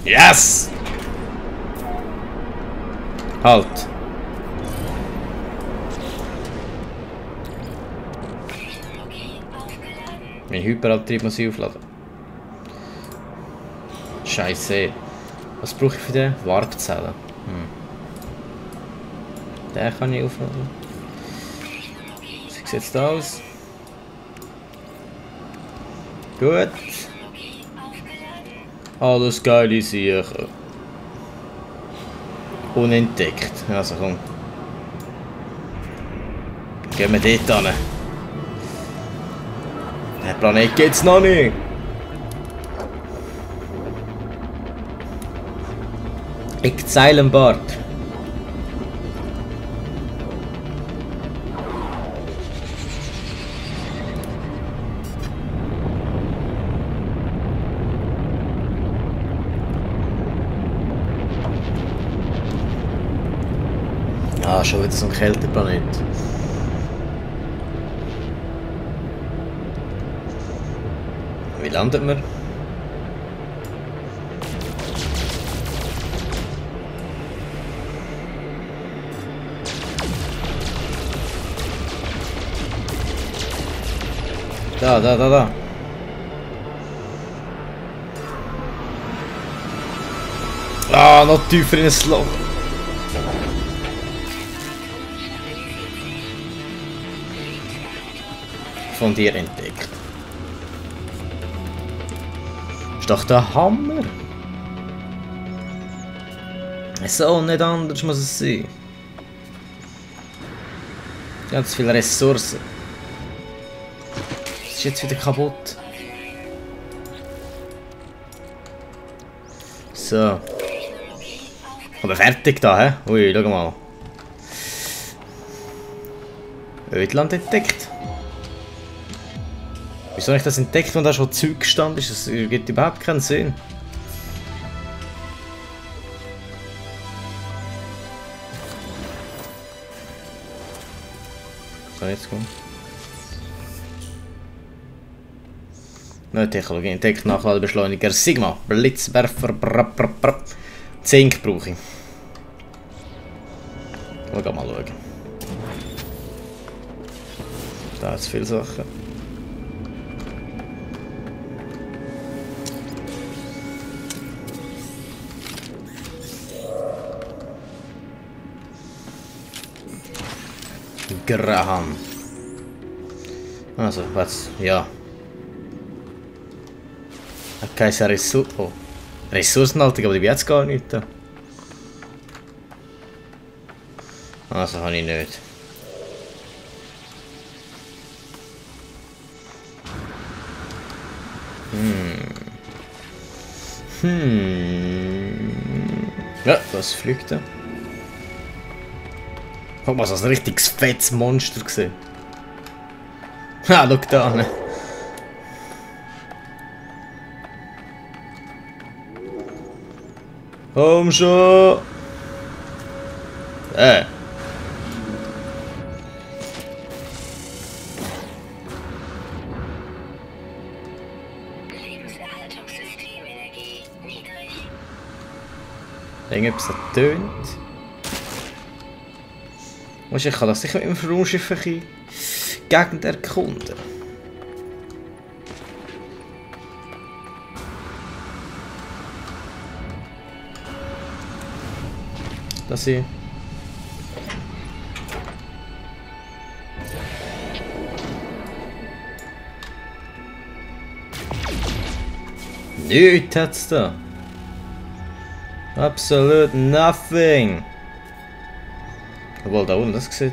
Yes! Halt! Mein Hyperantrieb muss ich aufladen. Scheiße. Was brauche ich für den? Warpzellen. Den kann ich aufladen. Wie sieht es da aus? Gut. Alles geile Sachen. Unentdeckt. Also komm. Gehen wir dort hin. Der Planet geht's noch nicht. Exile-Bart. Ah, schon wieder so ein Kälteplanet. Wie landet man? Da. Ah, noch tiefer in ein Loch. Von dir entdeckt. Ist doch der Hammer. So, nicht anders muss es sein. Ganz viele Ressourcen. Das ist jetzt wieder kaputt. So. Aber fertig da, hä? Ui, schau mal. Ödland entdeckt. Wieso habe ich das entdeckt, wenn da schon Zeug gestanden ist? Das gibt überhaupt keinen Sinn. So, jetzt kommen. Neue Technologie entdeckt, Nachladebeschleuniger, Sigma, Blitzwerfer, Zink brauche ich. Mal schauen. Da ist viele Sachen. Graham. Also, was? Ja. Keine Ressourcenhaltung, aber die wird jetzt gar nicht. Also habe ich nicht. Ja, was fliegt da? Guck mal, so ein richtiges fettes Monster gesehen. Ha, schau da an. Komm schon! Irgendetwas tönt. Weißt du, ich kann das sicher mit dem Raumschiff Gegend erkunden. Das hier. Nichts hat's da. Absolut nothing. Obwohl da unten, das sieht.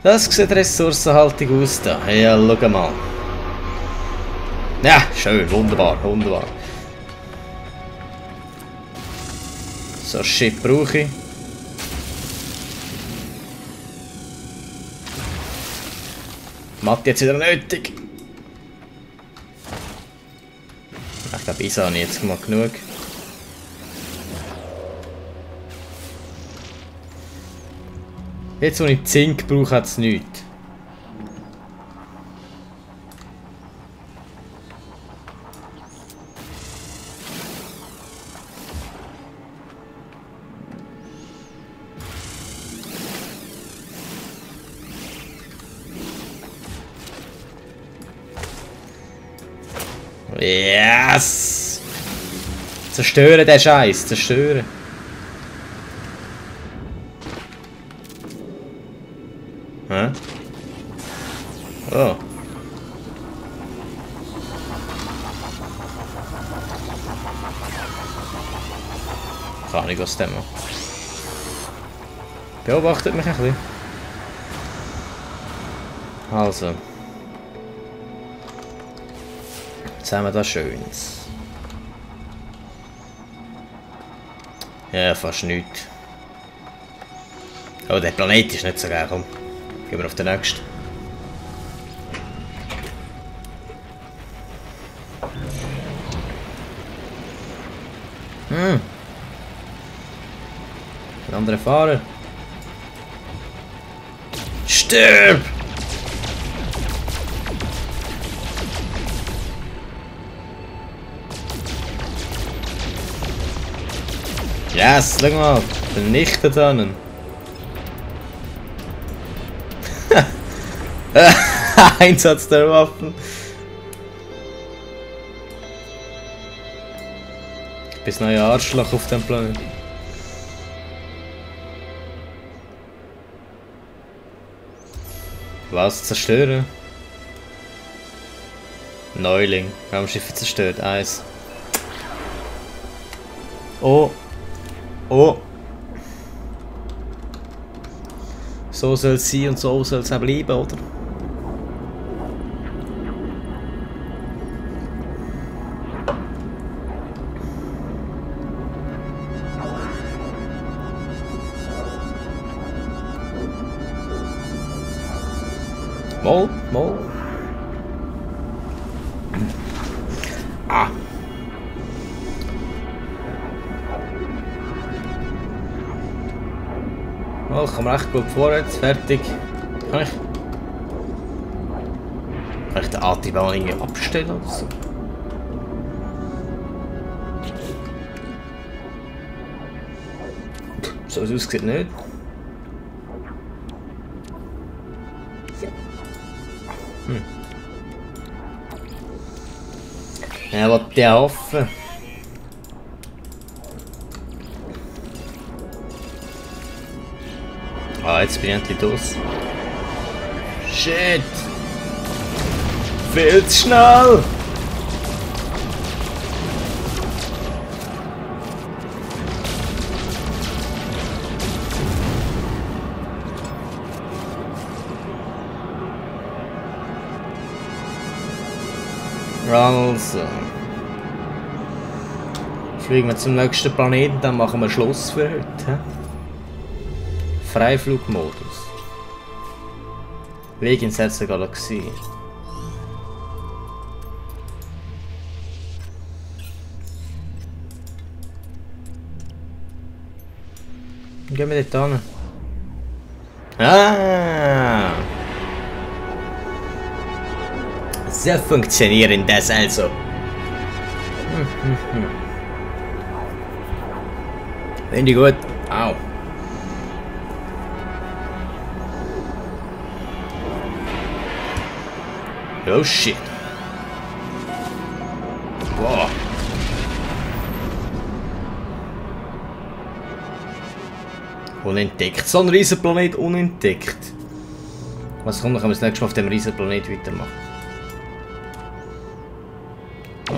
Das sieht ressourcenhaltig aus da. Ja, schau mal. Ja, schön, wunderbar, wunderbar. So ein Schiff brauche ich. Matt jetzt wieder nötig. Ich glaube, Isa habe ich jetzt mal genug. Jetzt, wo ich Zink brauche, hat es nichts. Yes! Zerstören den Scheiß, zerstören. Hä? Oh. Kann nicht aus dem machen. Beobachtet mich ein bisschen. Also. Jetzt haben wir da Schönes. Ja, fast nichts. Oh, der Planet ist nicht so geil. Komm, gehen wir auf den nächsten. Ein anderer Fahrer. Stirb! Yes, schau mal, vernichtet einen. Einsatz der Waffen. Ich bin das neue Arschloch auf dem Planeten. Was? Zerstören? Neuling. Raumschiffe zerstört. Eins. Oh. Oh. So soll es sein und so soll es auch bleiben, oder? Mal, mal. Ah. Oh, ich komme recht gut vorwärts, fertig. Kann ich den Antriebsbahn irgendwie abstellen oder so? So es aussieht nicht. Ja, was die hoffen. Ah, jetzt bin ich endlich los. Shit! Viel zu schnell! Also. Fliegen wir zum nächsten Planeten, dann machen wir Schluss für heute. Freiflugmodus. Weg ins Herz der Galaxie. Gehen wir dort hin. Ah! So funktionieren das also. Finde ich gut. Au. Oh shit. Boah. Unentdeckt. So ein Riesenplanet unentdeckt. Was kommt, dann können wir das nächste Mal auf dem Riesenplanet weitermachen.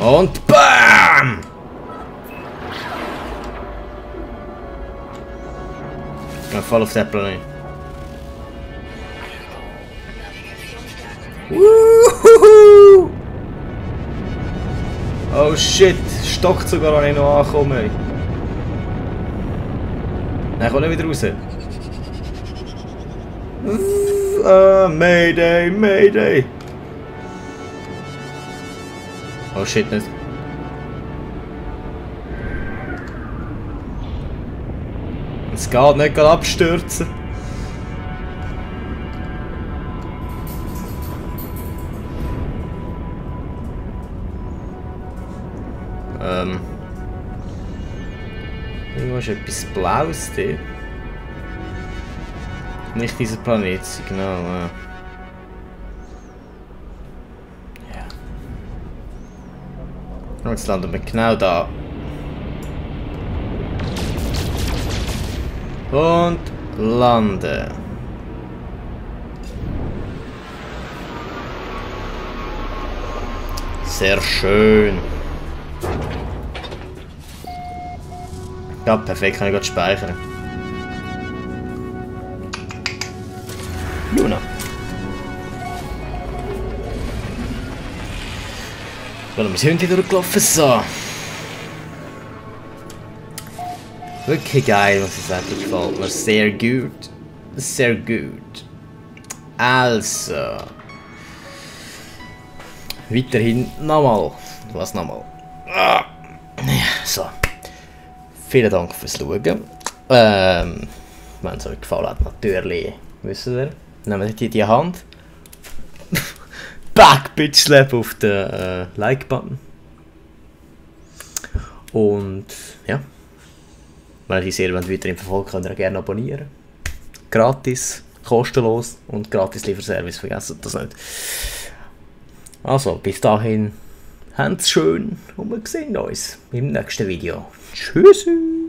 Und BAM! Ich fall auf den Planet. Woohoo! Oh shit, stockt sogar noch nicht ankommen. Nein, komm nicht wieder raus. Mayday, Mayday! Oh shit, nicht. Es geht nicht abstürzen. Irgendwo ist etwas Blaues dort. Nicht dieser Planetsignal. Ja. Und jetzt landen wir genau da. Und landen. Sehr schön. Ja, perfekt, kann ich gerade speichern. Luna. Weil wir sind wieder durchgelaufen, so. Wirklich geil, muss ich sagen, gefällt mir sehr gut. Sehr gut. Also. Weiterhin nochmal. Was nochmal? So. Vielen Dank fürs Schauen. Wenn es euch gefallen hat, natürlich, wisst ihr, nehmt die Hand. Backbitch-Slap auf den Like-Button. Und ja. Wenn ihr sehr weiterhin verfolgt, könnt ihr gerne abonnieren. Gratis, kostenlos und gratis Lieferservice, vergessen das nicht. Also, bis dahin, habt's schön und wir sehen uns im nächsten Video. Tschüssi!